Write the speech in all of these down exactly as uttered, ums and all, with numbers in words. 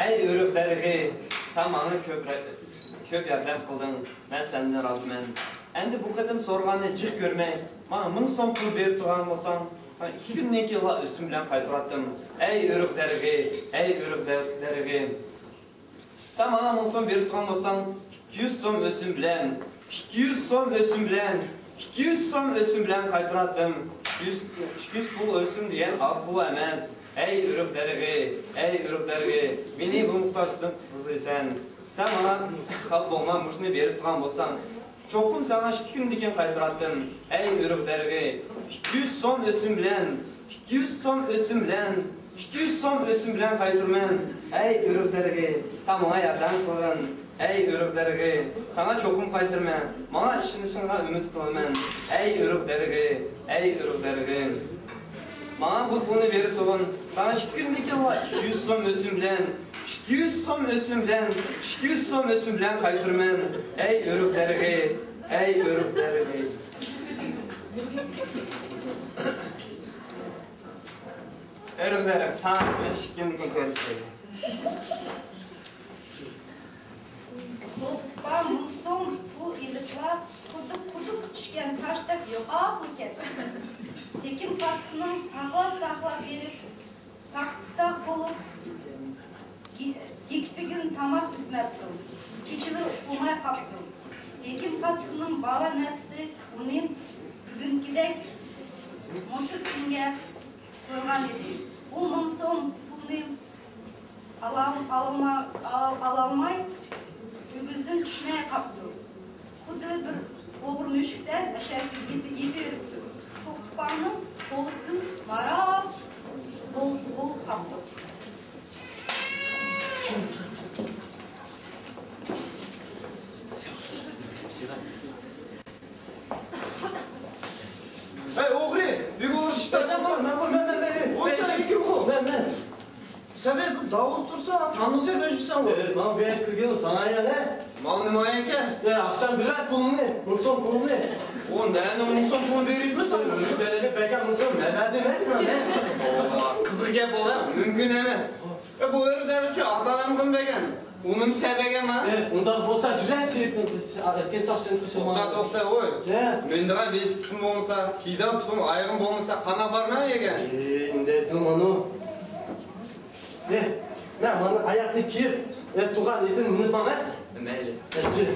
ئەي ئۆرۈق دەرىخى، سەن ماڭا كۆپ، كۆپ ياردەم قىلدىڭ، مەن سەندىن رازىمەن. ئەمدى بۇ قېتىم سورىغاننى جىق كۆرمەي، ماڭا مىڭ سوم پۇل بېرىپ تۇرغان بولساڭ، ساڭا ئىككى كۈندىن كېيىنلا ئۆسۈم بىلەن قايتۇراتتىم. ئەي ئۆرۈق دەرىخى، ئەي ئۆرۈق دەر-، دەرىخى. سەن ماڭا مىڭ سوم بېرىپ تۇرغان بولساڭ، ئىككى يۈز سوم ئۆسۈم بىلەن، ئىككى يۈز سوم ئۆسۈم بىلەن، ئىككى يۈز سوم ئۆسۈم بىلەن قايتۇراتتىم. يۈز، ئىككى يۈز پۇل ئۆسۈم دېگەن ئاز پۇل ئەمەس. ئەي ئۆرۈق دەرىخى، ئەي ئۆرۈق دەرىخى، مېنى بۇ موھتاجلىقتىن قۇتقۇزىسەن. سەن ماڭا خاپا بولما، مۇشۇنى بېرىپ تۇرغان بولساڭ، چوقۇم ساڭا ئىككى كۈندىن كېيىن قايتۇراتتىم. ئەي ئۆرۈق دەرىخى، ئىككى يۈز سوم ئۆسۈم بىلەن، ئىككى يۈز سوم ئۆسۈم بىلەن، ئىككى يۈز سوم ئۆسۈم بىلەن قايتۇرىمەن. ئەي ئۆرۈق دەرىخى، سەن ماڭا ياردەم قىلغىن. ئەي ئۆرۈق دەرىخى، ساڭا چوقۇم قايتۇرىمەن. ماڭا ئىشىنىشىڭغا ئۈمىد قىلىمەن. ئەي ئۆرۈق دەرىخى، ئەي ئۆرۈق دەرىخى. ماڭا بۇ پۇلنى بېرىپ تۇرغىن. ساڭا ئىككى كۈندىن كېيىنلا ئىككى يۈز سوم ئۆسۈم بىلەن، ئىككى يۈز سوم ئۆسۈم بىلەن، ئىككى يۈز سوم ئۆسۈم بىلەن قايتۇرىمەن. ئەي ئۆرۈق دەرىخى، ئەي ئۆرۈق دەرىخى. ئۆرۈق دەرىخى، ساڭا ئىككى كۈندىن كېيىن كۆرۈشەيلى. توختىپا مىڭ سوم پۇل ئېلىپلا خۇددى قۇدۇققا چۈشكەن تاشتەك يوقاپلا كەتتى. ھېكىم قاتتىقنىڭ ساقلاپ-ساقلاپ بېرىپ، تاق-تاق بولۇپ گى-، گىكتىگىن تاماق ئۈزمەپتۇ. كېچىلىرى ئۇخلىماي قاپتۇ. ھېكىم قاتتىقنىڭ بالا نەپسى ئۇنى بۈگۈنكىدەك مۇشۇ كۈنگە قويغان ئىدى. ئۇ مىڭ سوم پۇلنى ئالال-، ئالالما-، ئالال-، ئالالماي ئۆگزىدىن چۈشمەي قاپتۇ. خۇددى بىر ئوغرى مۈشۈكتەك ئەشەدە يېتە-، يېتىۋېرىپتۇ. توختىپانىڭ قولىسىدىن ماراپ بول-، بولۇپ قاپتۇ. ھەي، ئوغرى! بۈگۈن ئۇرۇش چىقتى. مەن، مەن، مەن، مەن، مەن، مەن. ئوي، سەن ھېكىم غۇ. مەن، مەن. سەن بۇ داۋۇز تۇرسا، تانسا كۆرۈشسەن غۇ. ئەي، ماڭا بۇ يەرگە كىرگىنىڭ ساڭا يا نە؟ ماڭا نېمە ئىكەن؟ ئەي، ئاقچام بېرە پۇلۇڭنى، مىڭ سوم پۇلۇڭنى. ئۇ نەنىڭ مىڭ سوم پۇلىنى بېرىپمۇ ساڭا؟ ئۆلۈپ بەرگەن بەكەم مىڭ سوم مەن بەردىم ساڭا. قىزىق گەپ بۇ، مۇمكىن ئەمەس. ئە، بۇ ئۆرۈك دەرۋىشى ئاتا-ئانامغىمۇ بەرگەن. ئۇنىمۇ سەن بەرگەنما؟ ئە، ئۇنداق بولسا جۈرەتچىلىكتىن ئەركەن ساقچىنى قىلىشىڭ. توختا، توختا، ۋوي. ھە. مەندىغا ۋېلىسىپىتىم بولمىسا، كىيىدىغان پۇتۇم، ئايىغىم بولمىسا، قانداق بارىمەن ئۆيگە؟ ئە، ئەمدى دېدىم ئۇنى. ئە، مەن مانا ئاياغنى كىيىپ، ئە، تۇغان ئېتىنى مىنىپ ماڭاي. مەيلى. ئە، جۈر.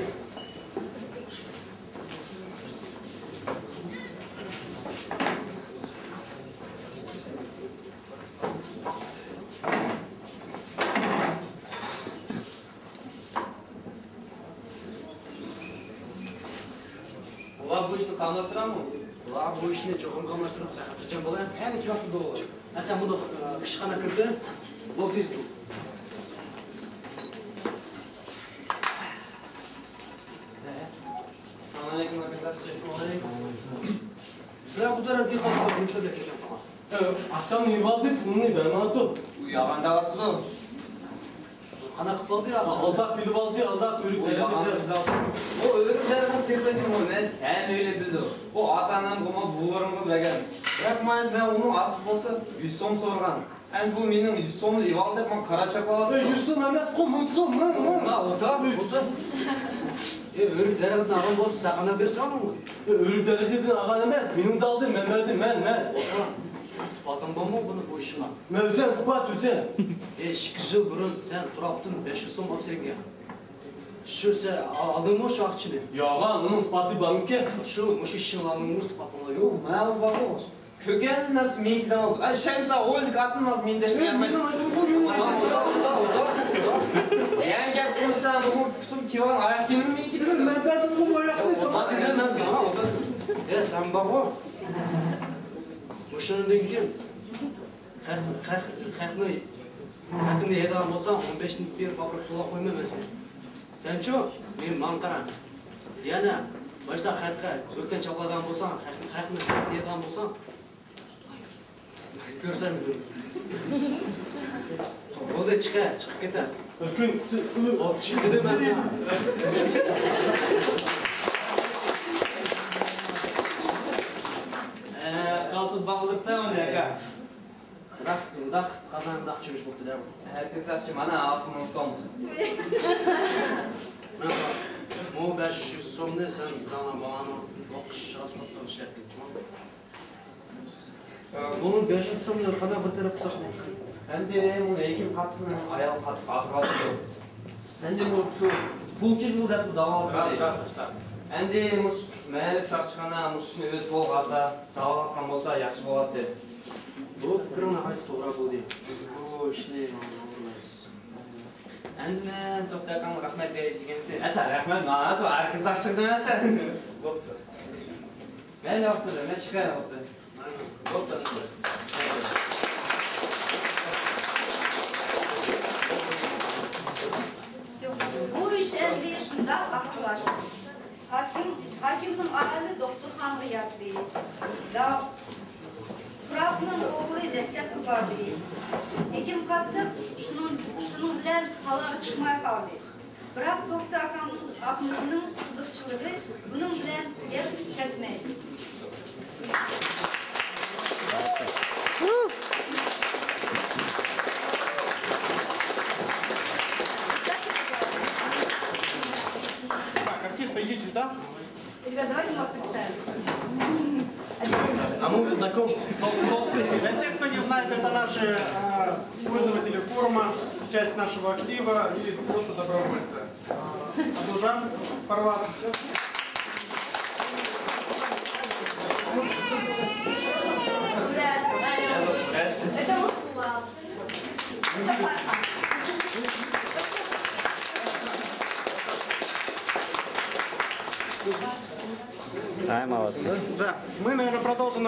ئۇلار بۇ ئىشنى قاملاشتۇرامۇ؟ ئۇلار بۇ ئىشنى چوقۇم قاملاشتۇرىدۇ، سەن خاتىرجەم بول. ھە، ھېچ ۋاقىتتا بولغۇچ. ھە، سەن بۇنى، ئىشخانا كىرىپ، لوبدىز تۇر. ئەسسالامۇئەلەيكۇم، ئاكا ساقچى. ۋەئەلەيكۇم ئەسسالام. سىلەر بۇ تەرەپكە قايسىلار؟ نېمە ئىشلەرگە كەلگەن؟ ئە، ئاقچامنى يېۋالدى، پۇلۇمنى بەرمەپتۇ. ئۇ يالغان دەۋاتىدۇ. قانداق قىلىپ ئالدى ئاقچامنى؟ ئالداپ بىلىپ ئالدى، ئالداپ ئۆرۈك ئۇ دەرىخى يالغان دەپ. سۆزلەۋاتىدۇ. ئۇ ئۆرۈك دەرىخىنى سېخىدىكى مەن ھەممە ئۆيلەپ بىلدىم. ئۇ ئاتا-ئانامغىمۇ، بوۋىلىرىمغىمۇ بەرگەن. بىراق مەن، مەن ئۇنىڭ ئارتۇق بولسا يۈز سوم سورىغان. ئەمدى بۇ مېنىڭ يۈز سومنى ئېۋال دەپ ماڭا قارا چاپلاۋاتىدۇ. ئەي، يۈز سوم ئەمەسقۇ، مىڭ سوم، مىڭ، مىڭ. ئولتۇر، ئولتۇر، ئولتۇر. ئەي، ئۆرۈك دەرىخىدىن ئالغان بولسا، سەن قانداق بېرىسەن ئۇنىڭغا؟ ئەي، ئۆرۈك دەرىخىدىن ئالغان ئەمەس، مېنىڭ دالدىم، مەن بەردىم، مەن، مەن. ئولتۇر. ئىسپاتىڭ بارمۇ بۇنى بۇ ئىشىڭغا؟ مەن ئۆزۈم ئىسپات ئۆزۈم. ئەي، ئىككى يىل بۇرۇن سەن تۇراپتىن بەش يۈز سوم ئاپ سەنگە. شۇ سەن ئالدىڭمۇ شۇ ئاقچىنى؟ ياغان، ئۇنىڭ ئىسپاتى بارمىكەن؟ شۇ، مۇشۇ ئىشىڭلارنىڭ ئىسپاتىڭلار يوق؟ مەن بارغۇ. كۆرگەن نەرسە مېنىڭكىدىن ئالدى. ئەي، شەمسە ئويلىدىك ئاتماس مېنى دەشتە يەنمەي. يەنە گەپ قىلسا، بۇ پۇتۇم كىيىۋالغان ئاياق كىيىمىم مېنىڭكىدىن. مەن بەردىم بۇ ئاياقنى ساڭا. دېدىم مەن ساڭا. ئە، سەن بارغۇ. مۇشۇنىڭدىن كېيىن خەق، خەق، خەقنى، خەقنى يەيدىغان بولساڭ، ئون بەشتىن كېيىن پاپىرىپ سولاپ قويمايمەن سېنى. سەنچۇ؟ مېنى ماڭا قارا. يەنە باشتا خەققە بۆكەن چاپلايدىغان بولساڭ، خەقنى، خەقنى يەيدىغان بولساڭ، كۆرسەتمىدىم. بولدى، چىق، چىقىپ كېتە. كۈن، كۈن. ئوپ، چىق دېدىم مەن ساڭا. ئە، قالتىس باغلىقتا ئۇنى، ئاكا. ئۇنداق قازان، ئۇنداق چۈمۈش بوپتۇ دە. ھەرگىز ساقچى، مانا ئالتە مىڭ سوم. مانا، بۇ بەش يۈز سومنى سەن ئۆزۈڭنىڭ بالانىڭ ئوقۇش راسخوتلىرىغا ئىشلەتكىن، چۈشەندىڭمۇ؟ بۇنىڭ بەش يۈز سومنى قانداق بىر تەرەپ قىلساق بولىدۇ؟ ئەمدى بۇنى ھېكىم قاتتىق، ئايال قاتتىق ئاغرىۋاتىدۇ. ئەمدى بۇ شۇ پۇل كېتىدۇ دەپ داۋالاتقان. راست، راست، راست. ئەمدى مۇشۇ مەھەللىلىك ساقچىخانا مۇشۇ ئىشنى ئۆز قولىغا ئالسا، داۋالاتقان بولسا ياخشى بولاتتى. بۇ پىكرىڭ ناھايىتى توغرا بولدى. بىز بۇ ئىشنى ماڭدۇرىمىز. ئەمدى توختى ئاكاڭغا رەھمەت دېگەنتى. ئەسەن، رەھمەت ماڭا، شۇ ھەرگىز ساقچىخانا ئەسەن. بوپتۇ. مەيلى، ۋاقتىدا، مەن چىقاي ۋاقتىدا. بۇ ئىش ئەمدى شۇنداق ئاخىرلاشتى. ھاكىم، ھاكىمنىڭ ئايالى دوختۇرخانىغا ياتتى. دا-، تۇراپنىڭ ئوغلى مەكتەپكە باردى. ھېكىم قاتتىق، شۇنىڭ، شۇنىڭ بىلەن تالاغا چىقماي قالدى. بىراق توختى ئاكامىز، ئاپىمىزنىڭ قىزىقچىلىقى بۇنىڭ بىلەن تۈگەپ كەتمەيدۇ. Так, артисты, идите сюда. Ребят, давайте мы вас представим. А мы уже знакомы. Для тех, кто не знает, это наши э, пользователи форума, часть нашего актива или просто добровольцы. Э, Абдулжан Парваз. Это Мускула. Ай, молодцы. Да, мы, наверное, продолжим.